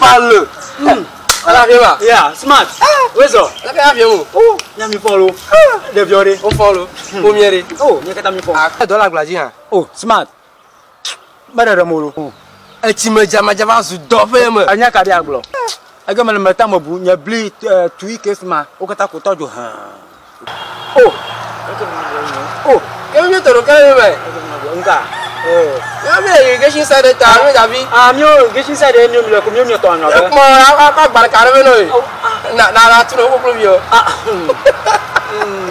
Buffalo. Ala fi ma. Yeah, smart. Wezo. Ala fi afi mu. Oh, nya mi follow. Ɖeviwo ɖe. O follow. O mie ɖe. Oh, nye katã mi fɔ. A dɔ le agblea dzi hã. Oh, smart. Meɖe ɖe mo lo. Etsi me dzamadza va zu dɔ ƒe me. Enya ka ɖe agblɔ? Ege mele me tame bu nye bli tui ke fi ma. Wo katã ko tɔ dzo hã. Oh. Oh, ke mi tɔ ɖo ke le me. Nka. Eh. Ya mi le irrigation side ta mi davi. Ah, mi irrigation side mi mi le ko mi mi tɔ nɔ. Ekpɔ akɔ agbalẽ ka ɖe be nɔ ye. Na na na tu ne wo kpokplo vi o. Ah.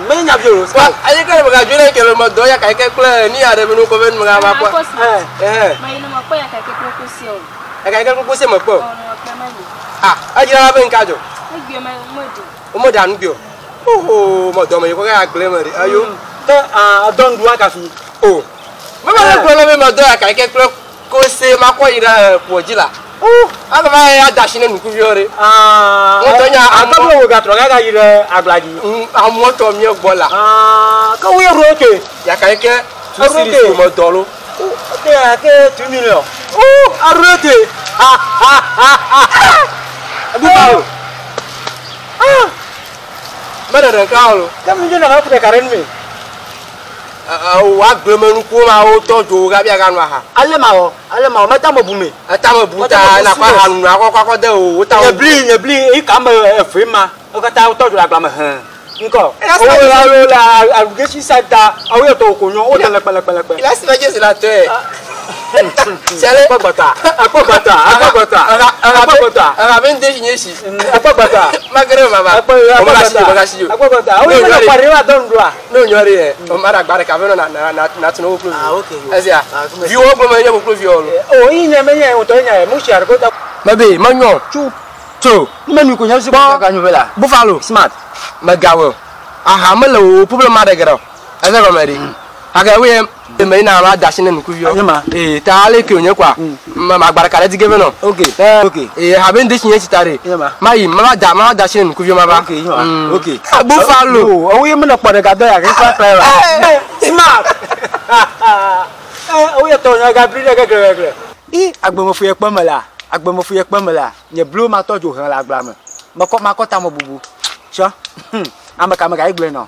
Me nya vi o. Wa ayi ke me ga dzo ɖe ke le me dɔ ya ka ke kple ni ya ɖe be nu ko be nu ga va kpɔ. Eh. Ma yi ne mekpɔ ya ka ke kple kosi o. Ya ka ke kple kosi me kpɔ. Ɔ ne mekpɔ ma yi. Ah, edzra la be nka dzɔ. Egbe me me ɖi. Wo me ɖa nu bi o. Oho, me dɔ me yi kɔ ya gble me ɖi. Ayo. Te ah dɔ nu ɖua kafi. O. Me me gblɔ le be me dɔ ya ka ke kple kosi ma kɔ yi ɖe ƒua dzi la. Oh, Ava va ya da asi ne nukuviwo ɖe. Ah, Ŋutɔ nya amewo wo gatrɔ gaga yi ɖe agbla dzi. Amewo tɔ mía gbɔ la. Ah, ke wo ye ro ke. Ya ka ke tu series ko me dɔ lo. Ke ya ke 2 million. Oh, aro ke. Ha ha ha ha. Buffalo. Ah, Me ɖe ɖeka o. Ke mi dze na ma ƒo ɖeka ɖe nu me. Wa agblemenukuwo ma wotɔ dzo gabi aganu aha. Ale ma wɔ, ale ma wɔ, meta me bu me. Eta me bu ta na kɔ aha nunu akɔ kɔ de o wota. Nye bli, nye bli, eyi ka me efe ma, wo katã wotɔ dzo le agblea me hẽ. Ŋkɔ. Ela Wo la wo la alugesi sa ta, awo yɔ tɔ ko nyɔ, wo de lekpe lekpe lekpe. Ila si va jesi la tɔe. Sɛlɛ. Akpɔ gbɔtɔa, akpɔ gbɔtɔa, akpɔ gbɔtɔa, akpɔ gbɔtɔa. Ara be nde si nye si. Akpɔ gbɔtɔa. Magere mama. Akpɔ O ma akpɔ si o ma si gbɔtɔa. Akpɔ gbɔtɔa. Awo yɔ tɔ kpari wa dɔn ɖoa. No nyɔ ɖe yɛ. O ma ɖe agba ɖeka ve no na na na na tu ne wo kplo vi. Ah, ok. Esia. Ah, kuma- Viwo gblɔ me nye wo kplo vi o lo. O yi nye me nye ŋutɔ nye mu si aɖe ta. Mebe menyɔ. Tsu. Tso. Me nu ko nye si Kpɔ. ka nyu be la. Buffalo. Smart. Megawɔ. Aha mele o problem ma ɖe geɖe o. Eze gɔme ɖe. Age wo ye me yina ma da asi ne nukuviwo. Nye ma. Ee ta ale ke wònye kɔa. Ma ma agba ɖeka ɖe di ge ve nɔ. Ok. Ok. Ee habe ŋde si nye tsi ta ɖe. Nye ma. Ma yi ma va da ma va da asi ne nukuviwo ma va. Ok, nye ma. Ok. Ah, Buffalo. O, awo ye me ne kpɔ ɖeka dɔ ya ke kpla kpla la. Smart. Eh, awo ye tɔ nye gabli ɖe gegre gegre. I agbemefu ye kpe me la, agbemefu ye kpe me la, nye blu ma tɔ dzo hẽ le agblea me. Mekɔ makɔ tame bubu. Tsɔ. Ame ka me ga yi gblɔe nɔ.